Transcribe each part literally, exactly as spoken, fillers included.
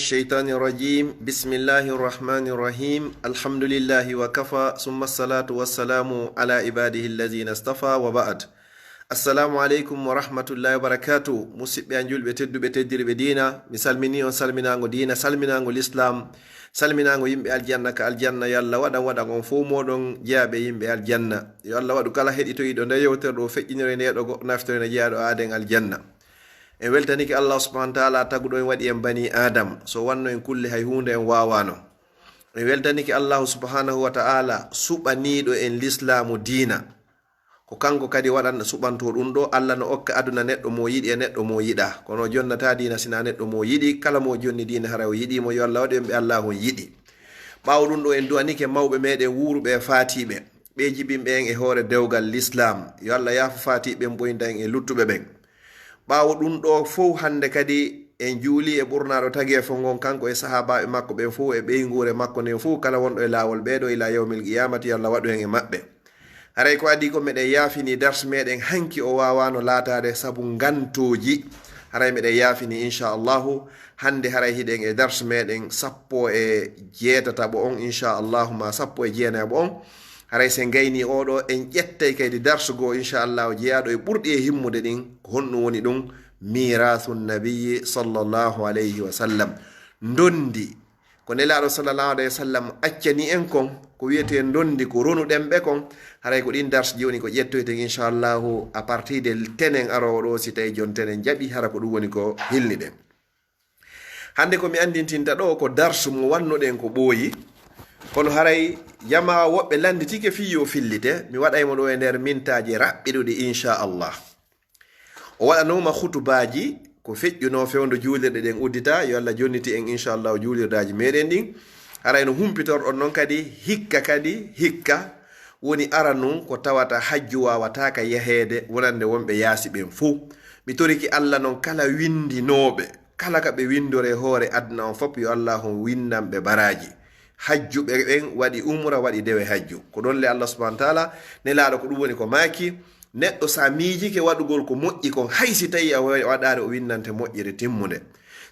الشيطان الرجيم. بسم الله الرحمن الرحيم. الحمد لله وكفى، ثم الصلاة والسلام على عباده الذين اصطفى، وبعد. Assalamu aleykum wa rahmatullahi wa barakatuh. Musidɓe an julɓe tedduɓe teddirɓe diina, mi salmini on salminaango diina, salminaango l'islam, salminaango yimɓe aljanna ka aljanna. Yo Allah waɗan waɗan on fow moɗon jeyaaɓe yimɓe aljanna. Yo Allah waɗu kala heɗitoyiiɗo nde yewtere ɗo feƴƴinore nde ɗo goɗɗo naftore nde jeyaɗo aaden aljanna. En weltanike Allah subhanahu wa ta'ala taguɗo en waɗi en bani Adam. So wanno en kulle hay huunde en waawano. En weltanike Allah subhanahu wa ta'ala suɓaniiɗo en lislaamu diina. Ko kanko kadi waɗan suɓanto ɗum ɗo. Allah no okka aduna neɗɗo mo yiɗi e neɗɗo mo yiɗa. Kono o jonnata diina sina neɗɗo mo yiɗi. Kala mo jonni diina haray o yiɗi mo. Yo Allah waɗu en ɓe Allah on yiɗi. Ɓaawo ɗum ɗo en du'anike mawɓe meɗen wuuruɓe e faatiiɓe. Ɓe jibinɓe en e hoore dewgal l'islam. Yo Allah yaafo faatiiɓe en ɓoynda en e luttuɓe ɓen. Ɓaawo ɗum ɗo fow hannde kadi en juuli e ɓurnaaɗo tageefo ngon kanko e sahaabaaɓe makko ɓen fow e ɓeynguure makko nden fow kala wonɗo e laawol ɓeeɗo ila yawmil qiyamati yo Allah waɗu en e maɓɓe. Haray ko adii ko meɗen yaafini dars meɗen hanki o waawano laataade sabu ngantooji. Haray meɗen yaafini inchallahu hannde haray hiɗen e dars meɗen sappo e jeetataɓo on inchallahu ma sappo e jeenayaɓo on. Haray sen gayni oɗo en ƴettay kaydi darsu goo inchallahu jeyaaɗo e ɓurɗi e himmude ɗin ko honɗum woni ɗum mirathu nabiyi sallallahu alayhi wa sallam. Ndondi ko nelaaɗo sallallahu alayhi wa sallam accani en kon ko wiyetee ndondi ko ronuɗen ɓe kon. Haray ko ɗin darsuji woni ko ƴettoyten inchallahu à partir de tenen aroowo ɗo si tawi jon tenen jaɓi hara ko ɗum woni ko hilniɗen. Hannde ko mi anndintinta ɗo ko darsu mo wannuɗen ko ɓooyi. Kono haray jamaa woɓɓe lannditike fii yo fillite mi waɗay mo ɗo e nder mintaaji raɓɓiɗuɗi inchallah. O waɗanooma khutubaaji ko feƴƴunoo fewndo juulirɗe ɗen uddita. Yo Allah jonniti en inchallahu juulirdaaji meɗen ɗin. Haray no humpitorɗon non kadi hikka kadi hikka woni aranun ko tawata hajju waawataaka yaheede wonande wonɓe yaasi ɓen fow. Mi toriki Allah non kala winndinooɓe kala ka ɓe winndore hoore aduna on fof yo Allah on winndan ɓe baraaji. Hajjuɓe ɓen waɗi umra waɗi dewe hajju ko ɗon le Allah subhanahu wa taala nelaaɗo ko ɗum woni ko maaki. Neɗɗo so a miijike waɗugol ko moƴƴi kon hay si tawi a wa- waɗaare o winnante moƴƴere timmunde.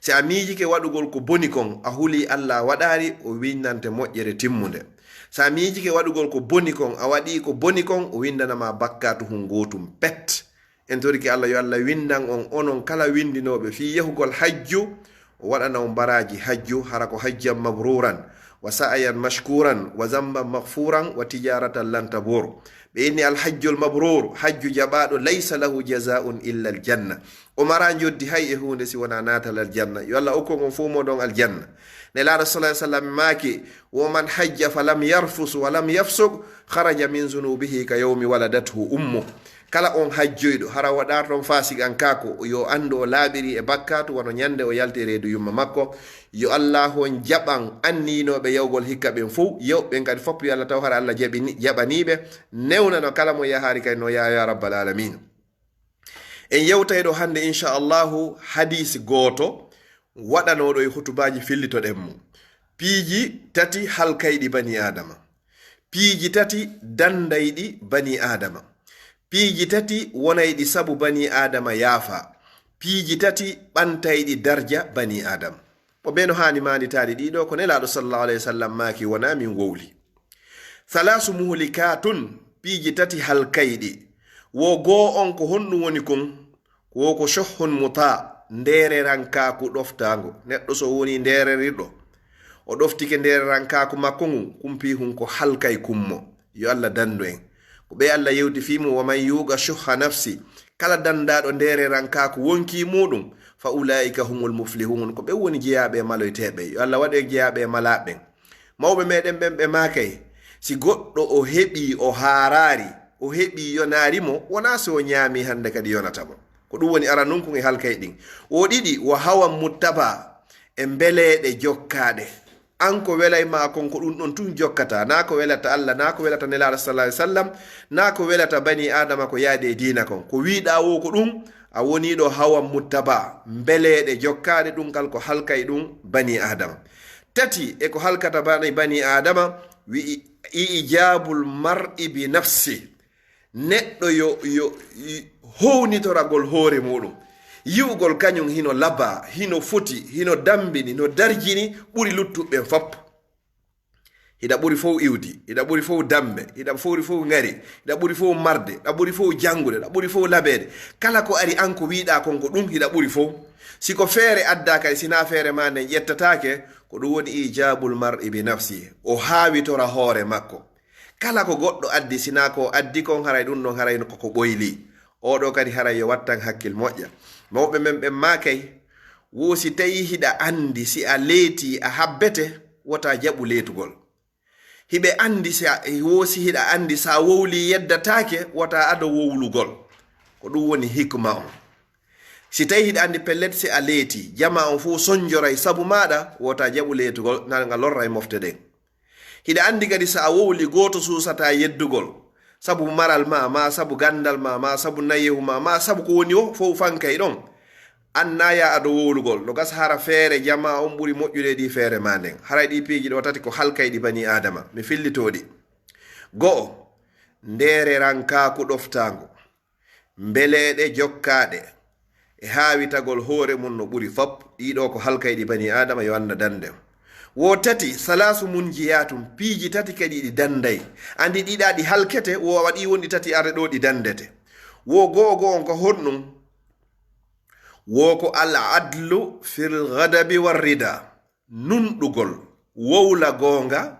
Si a miijike waɗugol ko boni kon a huli Allah a waɗaari o winnante moƴƴere timmunde. Si a miijike waɗugol ko boni kon a waɗi ko boni kon o winndanama bakkatu hun gootum pet. En torike Allah yo Allah winndan on onon kala winndinooɓe fii yahugol hajju o waɗana on baraaji hajju hara ko hajjan mabruuran wa sa'ayan mashkuuran wa zannban maghfuuran wa tijaaratan lan tabuur. Ɓe inni alhajjul mabruur hajju jaɓaaɗo laysa lahu jazaa'un illa aljanna. O maraa njoddi hay e huunde si wonaa naatal aljanna. Yo Allah okku on fow moɗon aljanna. Nelaaɗo sallallahu alayhi wa sallam maaki wo man hajja fa lam yarfus wa lam yafsuq kharaja min zunubihi ka yawmi waladathu ummu. Kala on hajjoyɗo hara waɗaari ɗon faasiqankaaku yo anndu o laaɓirii e bakkaatu wano ñannde o yalti e reedu yumma makko. Yo Allaahu on jaɓan anniinooɓe yahugol hikka ɓen fow. Yahɓe ɓen kadi fof yo Allah taw hara Allah jaɓini jaɓaniiɓe. Newnano kala mo yahaari kadi no yaha ya rabbal aalamiin. En yewtay ɗo hannde inchallahu hadiisi gooto waɗanooɗo e hutubaaji fillitoɗen mo. Piiji tati halkayɗi bani aadama. Piiji tati danndayɗi bani aadama. Piiji tati wonayɗi sabu bani aadama yaafa. Piiji tati ɓantayɗi darja bani aadama. Ko bee no haani maanditaade ɗiɗo ko nelaaɗo sallallahu alayhi wa sallam maaki wonaa min wowli. Thalaasu muhlikatun piiji tati halkayɗi. Wo goo on ko honɗum woni kon? Ko wo ko shohhun muta ndeererankaaku ɗoftaango. Neɗɗo so woni ndeererirɗo o ɗoftike ndeererankaaku makko ngun kumpii hun ko halkay kummo. Yo Allah danndu en. Ko ɓe Allah yewti fii mum wa man yuuqa shuhha nafsi. Kala danndaaɗo ndeererankaaku wonkii muuɗum fa ulaa'ika humul muflihun ko ɓe woni jeyaaɓe e maloyteeɓe. Yo Allah waɗu en jeyaaɓe e malaaɓe ɓen. Mawɓe meɗen ɓen ɓe maakay si goɗɗo o heɓii o haaraari o heɓii yonaari mo wonaa si o ñaamii hannde kadi yonata mo. Ko ɗum woni aranun kun e halkay ɗin. O ɗiɗi wo hawan muttaba e mbeleeɗe jokkaaɗe. An ko welay ma kon ko ɗum ɗon tun jokkata naa ko welata Allah naa ko welata nelaaɗo sallallahu alaihi wasallam naa ko welata bani aadama ko yaadi e diina kon ko wiiɗaa wo ko ɗum. A woniiɗo hawan muttaba mbeleeɗe jokkaaɗe ɗum kal ko halkay ɗum bani aadama. Tati e ko halkata bani bani aadama wi'i ijabul mar'i bi nafsi. Neɗɗo yo yo hownitoragol hoore muɗum. Yi'ugol kañum hino labaa, hino foti, hino dammbini, no darjini, ɓuri luttuɓe ɓen fop. Hiɗa ɓuri fow iwdi, hiɗa ɓuri fow dammbe, hiɗa ɓuri fow ŋari, hiɗa ɓuri fow marde, hiɗa ɓuri fow janngude, hiɗa ɓuri fow labeede. Kala ko ari an ko wi'uɗaa kon ko ɗum hiɗa ɓuri fow. Si ko feere addaa kadi, si naa feere maa nden ƴettataake, ko ɗum woni ijaabul mar'i bi nafsi, o haawitora hoore makko. Kala ko goɗɗo addi, si naa ko o addi kon, haray ɗum ɗon, haray no ko ko ɓoyli. Oo ɗoo kadi haray yo wattan hakkil moƴƴa. Mawɓe men ɓen maakay, wo si tawii hiɗa anndi si a leetii a habbete, wota jaɓu leetugol. Hiɓe anndi si a, wo si hiɗa anndi si a wowlii yeddataake, wota ado wowlugol. Ko ɗum woni hikma on. Si tawii hiɗa anndi pellet si a leetii, jamaa on fow sonjoray sabu maaɗa, wota jaɓu leetugol, na nga lorray mofte ɗen. Hiɗa anndi kadi si a wowlii gooto suusataa yeddugol, sabu maral maa, maa sabu ganndal maa, maa sabu nayewu maa, maa sabu ko woni wo fow fankay ɗon. An naa yaa ado wowlugol, no gasa hara feere jamaa on ɓuri moƴƴude e ɗii feere maa nden. Haray ɗii piiji ɗoo tati ko halkayɗi banii Aadama. Mi fillitoo ɗi. Go'o, ndeererankaaku ɗoftaango. Mbeleeɗe jokkaaɗe e haawitagol hoore mun no ɓuri fop. Ɗii ɗoo ko halkayɗi banii Aadama, yo Alla dandu en. Wo tati, salaasu munjiyaatun, piiji tati kadi ɗi danday. Anndi ɗiɗa ɗi halkete, wo waɗi wonɗi tati arde ɗoo ɗi dandete. Wo go'o go'o on ko honɗum? Wo ko al adlu fil ghadabi war rida. Nunɗugol, wowla goonga,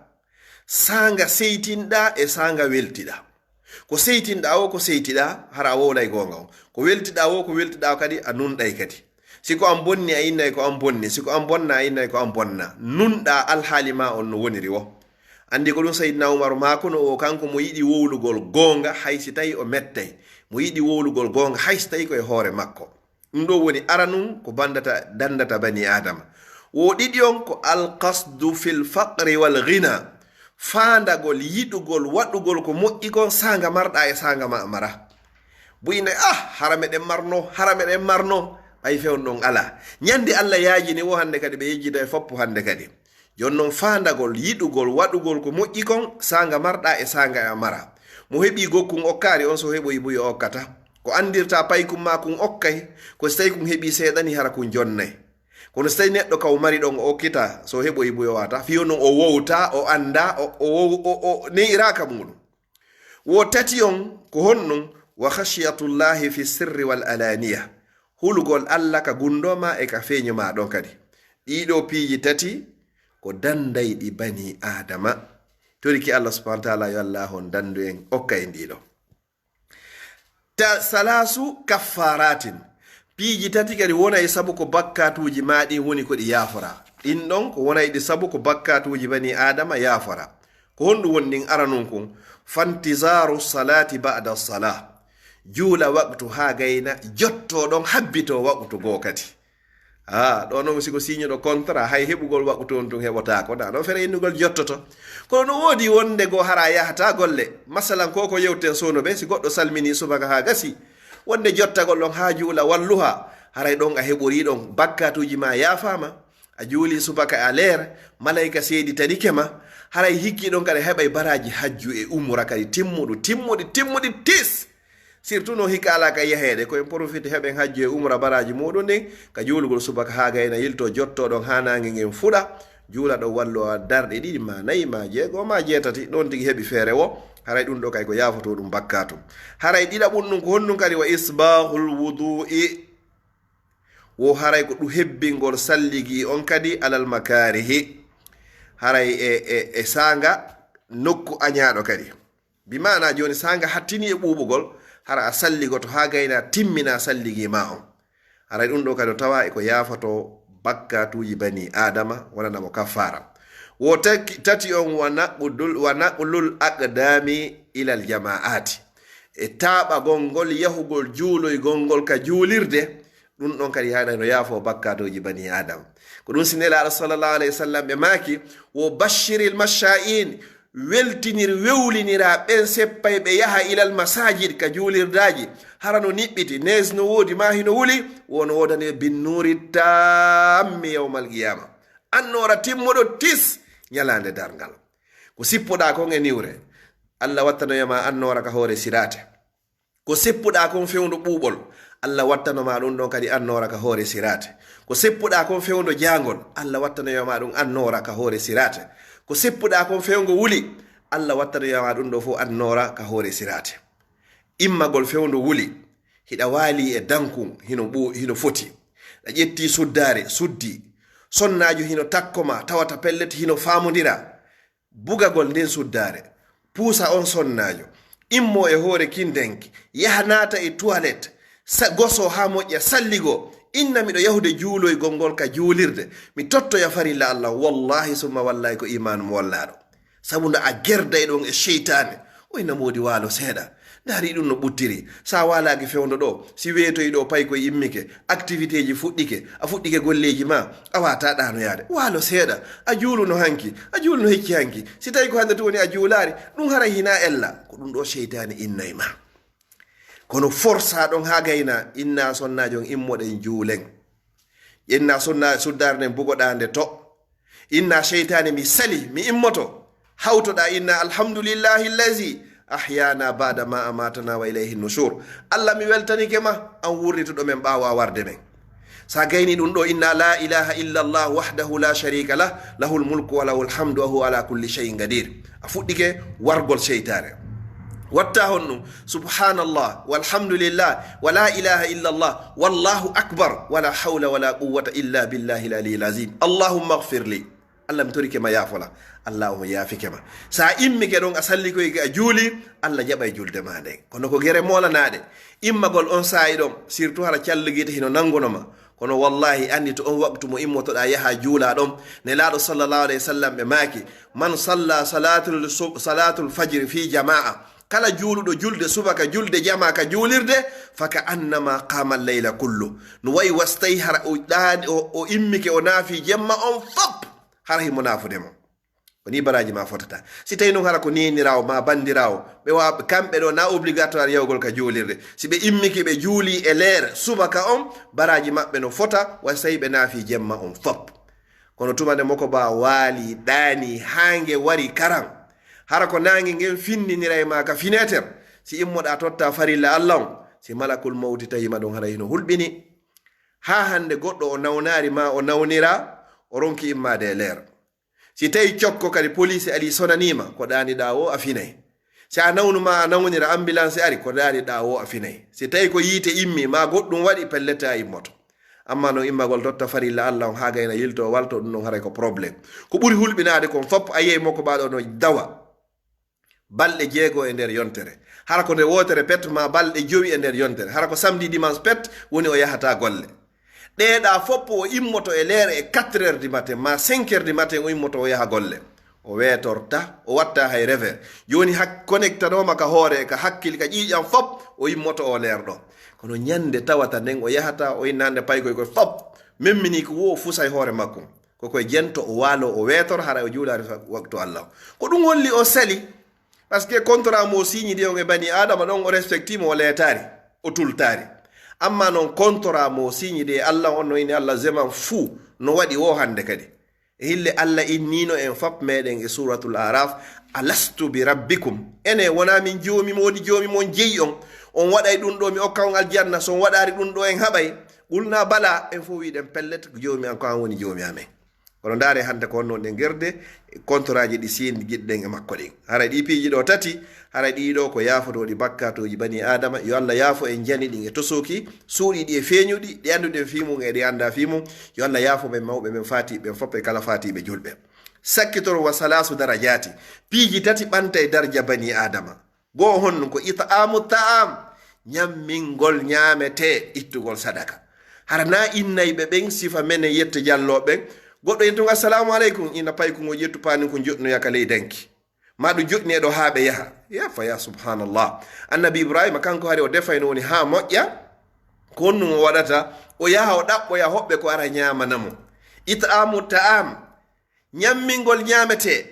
saanga seytinɗaa e saanga weltiɗaa. Ko seytinɗaa wo ko seytiɗaa, hara a wowlay goonga on. Ko weltiɗaa wo ko weltiɗaa kadi, a nunɗay kadi. Si ko an bonni, a innay ko an bonni. Si ko an bonna, a innay ko an bonna. Nunɗaa alhaali maa on no woniri wo. Anndi ko ɗum Sayyidina Umaru maakuno, o kanko mo yiɗi wowlugol goonga, hay si tawii o mettay. Mo yiɗi wowlugol goonga, hay si tawii ko e hoore makko. Ɗum ɗoo woni aranun ko bandata, dandata banii Aadama. Wo ɗiɗi on ko al qasdu fil faqri wal ghina. Faandagol, yiɗugol, waɗugol ko moƴƴi kon, saanga marɗaa e saanga ma a maraa. Buy ne, ah, hara meɗen marno, hara meɗen marno, ɓay fewndo on alaa. Ñande Alla yaajini wo hannde kadi ɓe yejjida e foppu hannde kadi. Jooni non faandagol, yiɗugol, waɗugol ko moƴƴi kon, saanga marɗaa e saanga a maraa. Mo heɓii gokkun okkaali, on so heɓoyi buy o okkata. Ko anndirtaa paykun maa kun okkay, ko si tawii kun heɓii seeɗa ni hara kun jonnay. Kono si tawii neɗɗo ka o mari ɗon o okkitaa, so heɓoyi buy o waata. Fiyo non o wowtaa, o anndaa, o, o, o, o, o ne'iraaka muuɗum. Wo tati on ko honɗum? Wa khashiyatullahi fi sirri wal alaniya. Hulugol Alla ka gunndoo maa e ka feeñu maa ɗon kadi. Ɗii ɗoo piiji tati ko dandayɗi banii Aadama. Toriki Alla subhanahu wa taala yo Alla on dandu en okka en ɗii ɗoo. Ta salaasu kaffaratin. Piiji tati kadi wonay sabu ko bakkaatuuji maa ɗin woni ko ɗi yaaforaa. Ɗin ɗon ko wonay ɗi sabu ko bakkaatuuji banii Aadama yaaforaa. Ko honɗum woni ɗin aranun kun? Fantizaaru salaati ba'da salaa. Juula waqtu haa gayna jottoo ɗon habbitoo waqtu goo kadi. Ah, ɗoo non si ko siiñuɗo contrat, hay heɓugol waqtu on tun heɓotaako. Naa ɗoo fere innugol jottoto. Kono no woodi wonde goo hara yahataa golle. Masalan, ko ko yewten soono ɓe, si goɗɗo salminii subaka haa gasi, wonde jottagol ɗon haa juula walluha, haray ɗon a heɓorii ɗon bakkaatuuji maa yaafaama. A juulii subaka a leer, malayka seeditanike ma, haray hikki ɗon kadi heɓay baraaji hajju e umra kadi timmuɗu, timmuɗi, timmuɗi tis. Surtout no hikka alaa ka yaheede, ko en profite heɓen hajju e umra baraaji muuɗum ɗin, ka juulugol subaka haa gayna yiltoo jottoo ɗon haa naange ngen fuɗa, juula ɗon wallu a darɗe ɗiɗi maa nayi maa jeego maa jeetati, ɗon tigi heɓi feere wo, haray ɗum ɗo kay ko yaafotoo ɗum bakkaatu. Haray ɗiɗaɓun ɗum ko honɗum kadi? Wa isbaaxul wudu'i. Wo haray ko ɗum hebbingol salligi on kadi alal makaarihi. Haray e, e, e saanga nokku añaaɗo kadi. Bi maana jooni saanga hattini e ɓuuɓugol, hara a salligoto haa gayna timmina salligi ma on. Haray ɗum ɗo kadi o tawa e ko yaafoto bakkaatuuji bani Aadama, wonana mo kaffaara. Wo taki-, tati on wa naqdul, wa naqlul aqdami ilal jama'ati. E taaɓagol ngol, yahugol juuloygol ngol ka juulirde, ɗum ɗon kadi haɗa no yaafo bakkaatuuji bani Aadama. Ko ɗum si Nelaaɗo sallallahu alayhi wa sallam ɓe maaki, wo bashiril masha'in, weltinir, wewliniraa ɓen seppay ɓe yaha ilal masajid ka juulirdaaji, hara no niɓɓiti, nees no woodi, maa hino wuli, wono woodani ɓe bin nuuri tammi yawmal qiyama. Annoora timmuɗo tis ñalaande darngal. Ko sippoɗaa kon e niwre, Allah wattanoyama annoora ka hoore siraate. Ko seppuɗaa kon fewndo ɓuuɓol, Allah wattano ma ɗum ɗon kadi annoora ka hoore siraate. Ko seppuɗaa kon fewndo jaangol, Allah wattanoyo ma ɗum annoora ka hoore siraate. Ko seppuɗaa kon fewndo wuli, Allah wattanoyo ma ɗum ɗo fof annoora ka hoore siraate. Immagol fewndo wuli, hiɗa waali e dankun, hino ɓu-, hino foti. A ƴetti suddaare, suddi. Sonnaajo hino takko ma, tawata pellet hino faamondira. Bugagol nden suddaare, puusa on sonnaajo, immo e hoore kin denki, yaha naata e toilette, sa-, goso haa moƴƴa, salligo, inna miɗo yahude juuloygol ngol ka juulirde, mi tottoya farilla Allah, wallahi summa wallahi ko imaanu mo wallaaɗo. Sabu nda a gerday ɗon e seytaane, o ina moodi waalo seeɗa. Ndaari ɗum no ɓuttiri. Sa waalaaki fewndo ɗo, si weetoyi ɗo, pay koye immike, activité ji fuɗɗike, a fuɗɗike golleeji ma, a waata ɗaanoyaade. Waalo seeɗa, a juuluno hanki, a juuluno hecci hanki. Si tawi ko hannde tun woni a juulaari, ɗum haray hina ella. Ko ɗum ɗo seytaane innoy ma. Kono forsa ɗon haa gayna, inna sonnaajo on immoɗen juulen. Inna sunna suddaare nden bugoɗaa nde to. Inna seytaane mi sali, mi immoto. Hawtoɗaa inna alhamdulillahi allazi ahyana ba'da ma amatana wa ilayhi nushur. Allah mi weltanike ma, an wurrituɗo men ɓaawo a warde men. Sa gayni ɗum ɗo, inna la ilaha illa Allah wahdahu la sharika lah, lahul mulku wa lahul hamdu wa huwa ala kulli shay'in qadir. A fuɗɗike wargol seytaane. Watta honɗum, subhanallah, walhamdulillah, wa la ilaha illa Allah, wallahu akbar, wa la hawla wa la quwwata illa billahi al-aliyyil azim. Allahumma ighfir li. Allah, mi torike ma yaafola. Allah, o yaafike ma. Sa immike ɗon, a sallikoyke, a juuli, Allah jaɓay julde ma nden. Kono ko gere moolanaɗe. Immagol on saa'i ɗon, surtout hara callugite hino nanguno ma. Kono wallahi, anndi to on waqtu mo immotoɗaa yaha juula ɗon, Nelaaɗo sallallahu alayhi wa sallam ɓe maaki, "Man salla salatul su-, salatul fajri fi jamaa." Kala juuluɗo julde subaka, julde jamaa ka juulirde, "fa ka annama qama layla kullu." No wayi was tawi hara o ɗaani, o, o immike, o naafi jemma on fop, hara himo naafude mo. Ko ni baraaji ma fotata. Si tawi non hara ko neeniraawo ma banndiraawo, ɓe wa-, kamɓe ɗo na obligatoire yahugol ka juulirde. Si ɓe immike ɓe juuli e leere subaka on, baraaji maɓɓe no fota, wa si tawi ɓe naafi jemma on fop. Kono tuma nde moko ba waali, ɗaani, haa nge wari karan. Hara ko naange ngen finniniray ma ka fineeter, si immoɗaa totta farilla Allah on, si malakul mawti tawi ma ɗon hara hino hulɓini. Haa hannde goɗɗo o nawnaari ma o nawnira, o ronki immaade e leer. Si tawi cokko kadi poliisi alii sonaniima, ko ɗaaniɗaa woo a finay. Si a nawnu ma a nawnira, ambilanse ari, ko ɗaaniɗaa woo a finay. Si tawi ko yiite immi, ma goɗɗum waɗi, pellet a immoto. Amma non immagol totta farilla Allah on haa gayna yilto walto, ɗum non haray ko problème. Ko ɓuri hulɓinaade kon fop, a yiyay moko ɓaaɗo no dawa balɗe jeego e nder yontere. Hara ko nde wootere pet ma balɗe jowi e nder yontere. Hara ko samedi dimanche pet woni o yahata golle. Ɗeeɗa foppo o immoto e leere e quatre heures du matin ma cinq heures du matin o immoto o yaha golle. O weetorta, o watta hay revers. Jooni hak-, connectanoma ka hoore, ka hakkil, ka ƴiiƴam fop, o immoto o leerɗo. Kono ñande tawata nden o yahata, o innande paykoy koy fop, memmini ko wo fusay hoore makko. Ko koye jento o waalo, o weetor, hara o juulaani fa-, waktu Allah. Ko ɗum holli o sali. Parce que contrat mo signidi on e bani Adama ɗon o respecti mo, o leetaari, o tultaari. Amma non contrat mo signidi e Allah on no ini Allah zeman fuu no waɗi wo hannde kadi. E hille Allah innino en fop meɗen e Suratul Araf, "Alastu bi rabbikum?" Ene wona min joomi mo woni joomi mon jeyi on? On waɗay ɗum ɗo mi okka on aljanna, so on waɗaari ɗum ɗo en haɓay? Qulna bala, en fof wiɗen pellet, ko joomi an ko an woni joomi amen. Kono ndaare hannde ko honno ɗen gerde, kontoraaji ɗi siindi jiɗɗen e makko ɗin. Haray ɗi piiji ɗo tati, haray ɗi ɗo ko yaafotooɗi bakkaatooji bani Adama. Yo Allah yaafo en jani ɗin e tosoki, suuɗi ɗi e feeñuɗi, ɗi annduɗen fii mum e ɗi annda fii mum. Yo Allah yaafo men mawɓe men faatiiɓe ɓen fof e kala faatiiɓe julɓe. Sakkitoro wa salaasu darajaati, piiji tati ɓanta e darja bani Adama. Goo honɗum? Ko it'aamu ta'am, ñammingol ñaametee, ittugol sadaka. Hara na innayɓe ɓen sifa menen yette jallooɓe ɓen. Goɗɗo yen tun, "Assalamu aleykum," ina paykun o ƴettu paani ko joɗnoya ka ley danki. Ma ɗum joɗni e ɗo haa ɓe yaha. Ya fa ya subhanallah. Annabi Ibrahima kanko hari o defay no woni haa moƴƴa. Ko honɗum o waɗata? O yaha o ɗaɓɓoya hoɓɓe ko ara ñaamana mo. It'aamu ta'am. Ñammingol ñaametee.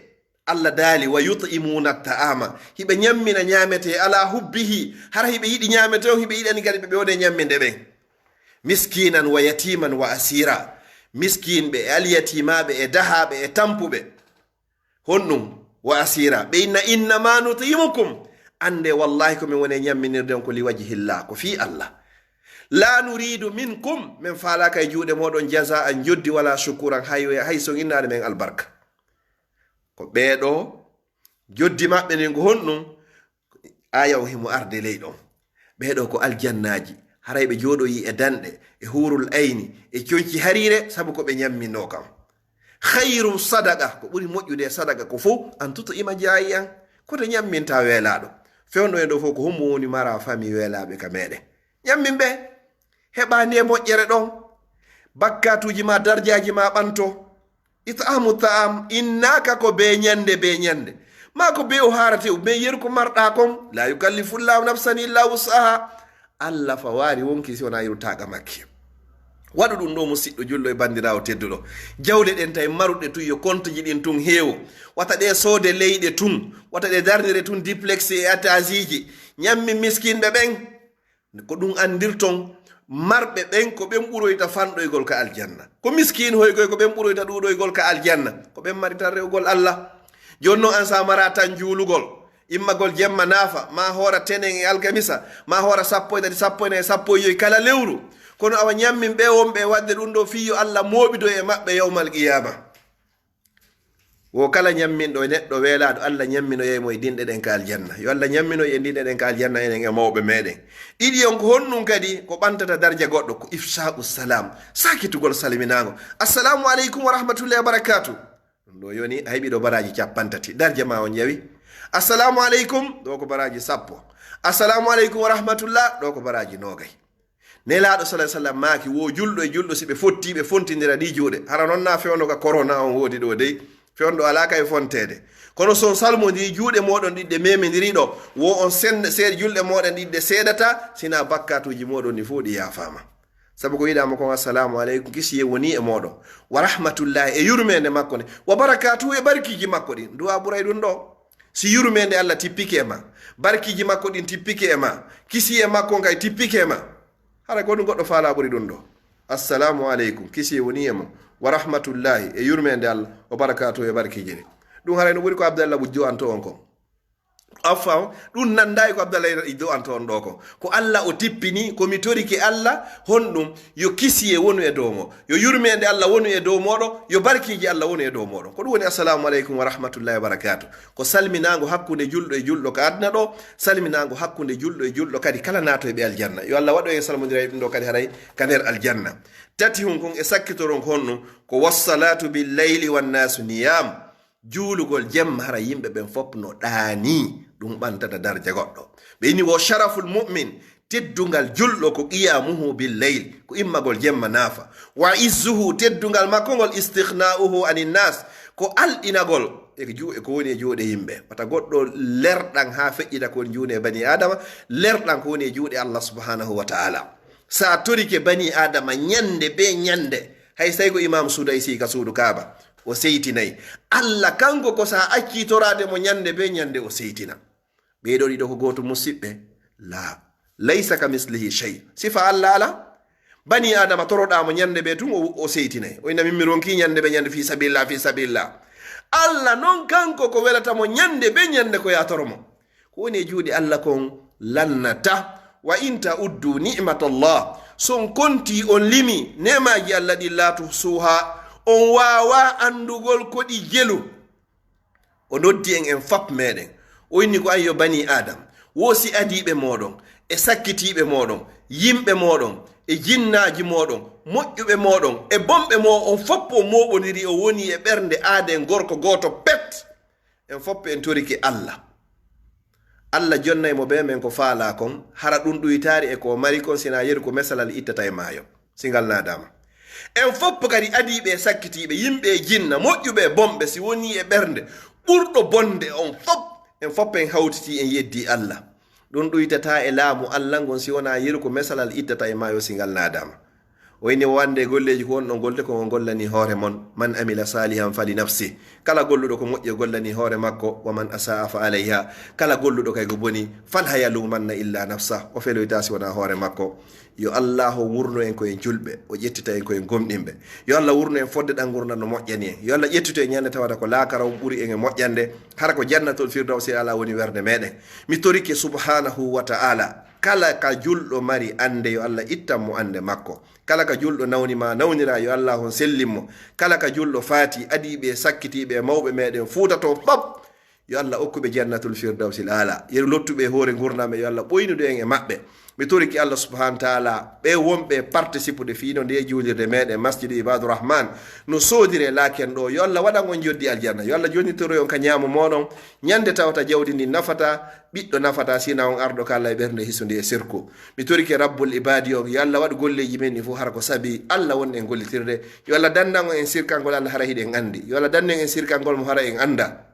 Allah daali, "Wa yut'imuna ta'ama." Hiɓe ñammina ñaametee, "ala hubbihi." Hara hiɓe yiɗi ñaametee on, hiɓe yiɗani kadi ɓe ɓe woni e ñamminde ɓen. "Miskinan wa yatiman wa asira." Miskinɓe, e alyatimaaɓe, e dahaaɓe, e tampuɓe. Honɗum? "Wa asira." Ɓe inna, "Innama nut'imukum." Annde wallahi ko min woni e ñamminirde on ko li wajhillah, ko fii Allah. La nuridu minkum, min faalaaka e juuɗe mooɗon jazaan, joddi, wala shukuran, hay, hay soginnaade men albarka. Ko ɓee ɗoo, joddi maɓɓe ndin ko honɗum? Aaya on himo arde ley ɗon. Ɓee ɗoo ko aljannaaji, haray ɓe jooɗoyi e danɗe, e huurul ayni, e conci hariire, sabu ko ɓe ñamminoo kan. Khayru sadaqa, ko ɓuri moƴƴude e sadaqa ko fow, an tut'ima jaa'i'an, ko to ñamminta weelaaɗo. Fewndo e ɗoo fow ko hombo woni mara fami weelaaɓe ka meɗen? Ñammin ɓe, heɓa nde moƴƴere ɗon, bakkatuuji ma, darjaaji ma ɓanto. It'amu ta'am innaaka ko be ñande, be ñande. Ma ko be o haarate, o be yeru ko marɗa kon. La yukallifullahu nafsan illa wus'aha. Allah fawaali wonkii si wonaa yeru taaqa makki. Waɗu ɗum ɗoo, musiɗɗo julɗo e banndiraawo tedduɗo. Jawle ɗen tawi maruɗe tun, yo kontoji ɗin tun heewo. Wata ɗe soode leyɗe tun. Wata ɗe darnire tun duplex e étageji. Ñammi miskinɓe ɓen. Ko ɗum anndirton, marɓe ɓen ko ɓen ɓuroyta fanɗoygol ka aljanna. Ko miskiin hoygoy ko ɓen ɓuroyta ɗuuɗoygol ka aljanna. Ko ɓen mari tan rewgol Allah. Jooni non an sa mara tan juulugol, immagol jemma naafa, ma hoora tenen e alkamisa, ma hoora sappo e tati, sappo e nayi, sappo e joyi kala lewru. Kono awa ñammin ɓe wonɓe e waɗde ɗum ɗoo fii yo Allah mooɓido e maɓɓe yawmal qiyaama. Wo kala ñamminɗo e neɗɗo weelaaɗo, Allah ñamminoyay mo e dinɗe ɗen ka aljanna. Yo Allah ñamminoy e dinɗe ɗen ka aljanna, enen e mawɓe meɗen. Ɗiɗi on ko honɗum kadi ko ɓantata darja goɗɗo? Ko ifsha'u salam, sakitugol salminaango. Assalamu aleykum wa rahmatullahi wa barakatuh. Ɗum ɗoo yoni a heɓi ɗo baraaji cappanɗe tati, darja ma on yawi. Assalamu aleykum, ɗo ko baraaji sappo. Assalamu aleykum wa rahmatullah, ɗo ko baraaji noogay. Nelaaɗo sallallahu alaihi wasallam maaki, wo julɗo e julɗo, si ɓe fotti, ɓe fontindira ɗi juuɗe. Hara non na fewndo ka corona on woodi ɗo dey? Fewndo alaa ka e fonteede. Kono si on salmondiri juuɗe mooɗon ɗiɗi ɗe memindiri ɗo, wo on send-, seed-, julɗe mooɗon ɗiɗi ɗe seedata, sina bakkatuuji mooɗon ɗi fow ɗi yaafaama. Sabu ko wiɗaama kon, "Assalamu aleykum, kisiyee wonii e mooɗon, wa rahmatullahi, e yurmeende makko nde, wa barakatuhu, e barkiiji makko ɗin." Du'a ɓuray ɗum ɗo. Si yurmeende Allah tippike e ma, barkiiji makko ɗin tippike e ma, kisiyee makko on kay tippike e ma, hara ko ɗum goɗɗo faalaa ɓuri ɗum ɗo. "Assalamu aleykum, kisiyee wonii e mon, wa rahmatullahi, e yurmeende Allah, wa barakatuhu, e barkiiji ɗin." Ɗum haray no ɓuri ko Abdallah Bujjo anto on kon. Affaw, ɗum nanndaay ko Abdallah Iddo anto on ɗo ko. Ko Allah o tippini, ko mi torike Allah, honɗum? Yo kisiyee wonu e dow mo, yo yurmeende Allah wonu e dow mooɗon, yo barkiiji Allah wonu e dow mooɗon. Ko ɗum woni assalamu aleykum wa rahmatullahi wa barakatuh. Ko salminaango hakkunde julɗo e julɗo ka aduna ɗo, salminaango hakkunde julɗo e julɗo kadi kala naatoyɓe aljanna. Yo Allah waɗu en salmondiray ɗum ɗo kadi haray ka nder aljanna. Tati hun kon e sakkitoron ko honɗum? Ko wassalatu bil layli wan nasu niyam. Juulugol jemma hara yimɓe ɓen fof no ɗaanii, ɗum ɓantata darja goɗɗo. Ɓe inni, "Wo sharaful mu'min, teddungal julɗo ko qiyamuhu bil layl, ko immagol jemma naafa. Wa izzuhu, teddungal makko ngol, istighna'uhu anin nas, ko alɗinagol e ju-, e ko woni e juuɗe yimɓe." Wata goɗɗo lerɗan haa feƴƴita ko woni juuɗe bani Adama, lerɗan ko woni e juuɗe Allah subhanahu wa ta'ala. Sa torike bani Adama ñande be ñande, hay say ko Imam Sudaysi ka suudu Kaaba, o seytinay. Allah kanko ko sa accii toraade mo ñande be ñande, o seytina. Ɓee ɗoo ɗiɗo ko gooto, musiɓɓe? La. Laysa ka mislihi shay. Sifa Allah ala. Bani Adama toroɗaa mo ñande be tun, o, o seytinay. O inna min mi ronki ñande be ñande fi sabilillah, fi sabilillah. Allah non kanko ko welata mo ñande be ñande ko ya toro mo. Ko woni e juuɗe Allah kon lannata. "Wa in ta'uddu ni'matallah." Si on konti, on limi neemaaji Allah ɗin, "la tuhsuha." On waawaa anndugol ko ɗi jelu. O noddi en, en fap meɗen. O inni ko, "Ayyo bani Adam, wo si adiiɓe mooɗon, e sakkitiiɓe mooɗon, yimɓe mooɗon, e jinnaaji mooɗon, moƴƴuɓe mooɗon, e bonɓe mo on fop o mooɓondiri, o woni e ɓernde aaden gorko gooto pet." En fof en torike Allah. Allah jonnay mo be men ko faalaa kon, hara ɗum ɗuytaari e ko o mari kon, sina yeru ko mesalal ittata e maayo, si ngal naadaama. En fof kadi adiiɓe e sakkitiiɓe, yimɓe e jinna, moƴƴuɓe e bonɓe, si wonii e ɓernde ɓurɗo bonde on fof, en fof en hawtitii en yeddii Allah. Ɗum ɗuytataa e laamu Allah ngon si wonaa yeru ko mesalal ittata e maayo, si ngal naadaama. O inni wonde golleeji ko wonɗon golde ko on gollani hoore mon. Man amila salihan fali nafsi. Kala golluɗo ko moƴƴi o gollani hoore makko. Wa man asaa fa alayha. Kala golluɗo kay ko boni fal haya lumanna illa nafsa. O feloyta si wonaa hoore makko. Yo Allah o wurno en ko en julɓe, o ƴettita en ko en gomɗinɓe. Yo Allah wurno en fodde ɗan ngurndan no moƴƴani en. Yo Allah ƴettito en ñande tawata ko laakara on ɓuri en e moƴƴande. Hara ko jannatul firdawsi ala woni werde meɗen. Mi torike subhanahu wa ta'ala. Kala ka julɗo mari ande yo Allah ittan mo ande makko. Kala ka julɗo nawni ma nawnira yo Allah on sellin mo. Kala ka julɗo faati adiiɓe e sakkitiiɓe e mawɓe meɗen fuuta to fop. Yo Allah okkuɓe jannatul firdawsil ala. Yeru lottuɓe e hoore ngurname yo Allah ɓoynude en e maɓɓe. Mi toriki Allah subhanahu wa ta'ala ɓe wonɓe participude fiino nde juulirde meɗen masjidu ibadu rahman no soodire laken ɗo yo Allah waɗan on joddi aljanna yo Allah jonnitoro on ka ñaamo moɗon ñande tawata jawdi ndi nafata ɓiɗɗo nafata sina on arɗo ka Allah e ɓernde hisude e sirku. Mi torike rabbul ibadi on yo Allah waɗu golleji men ɗi fof hara ko saabi Allah won en gollitirde. Yo Allah dandan on en sirkangol Allah hara hiɗen andi yo Allah dandan en sirkangol mo hara en anda.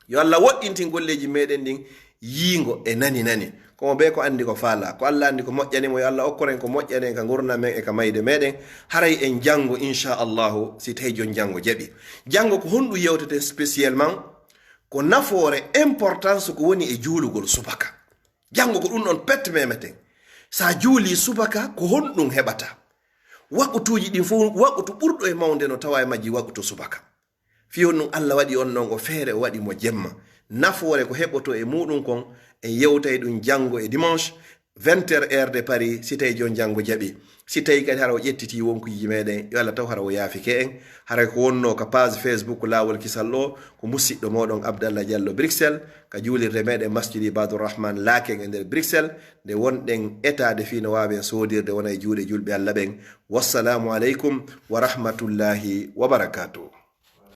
Yo Allah woɗɗintin golleji meɗen ɗin yiingo e nani nani. Komo be ko andi ko faala ko Allah andi ko moƴƴani mo yo Allah okkoren ko moƴƴani en ka ngurna men e ka mayde meɗen. Haray en jango inchallahu si tawi jon jango jaɓi. Jango ko honɗum yewteten spécialement? Ko nafoore importance ko woni e juulugol subaka. Jango ko ɗum ɗon pet memeten. Sa juuli subaka ko honɗum heɓata? Waqutuuji ɗin fof waqutu ɓurɗo e mawde no tawa e majji waqutu subaka. Fiyon ɗum Allah waɗi on ɗon o feere o waɗi mo jemma. Nafoore ko heɓoto e muɗum kon en yewtay ɗum janngo e dimanche vingt heures heure de Paris si tawi jon janngo jaɓi. Si tawi kadi hara o ƴettiti wonkuji meɗen yo Allah taw hara o yaafike en. Haray ko wonno ka page Facebook Laawol Kisal ɗo ko musiɗɗo moɗon Abdallah Diallo Bruxelles ka juulirde meɗen Masjidi Badour Rahman Laken e nder Bruxelles nde wonɗen etaade fii no waawen soodirde wona e juuɗe julɓe Allah ɓen. Wassalaamu aleykum wa rahmatullahi wa barakaatuh.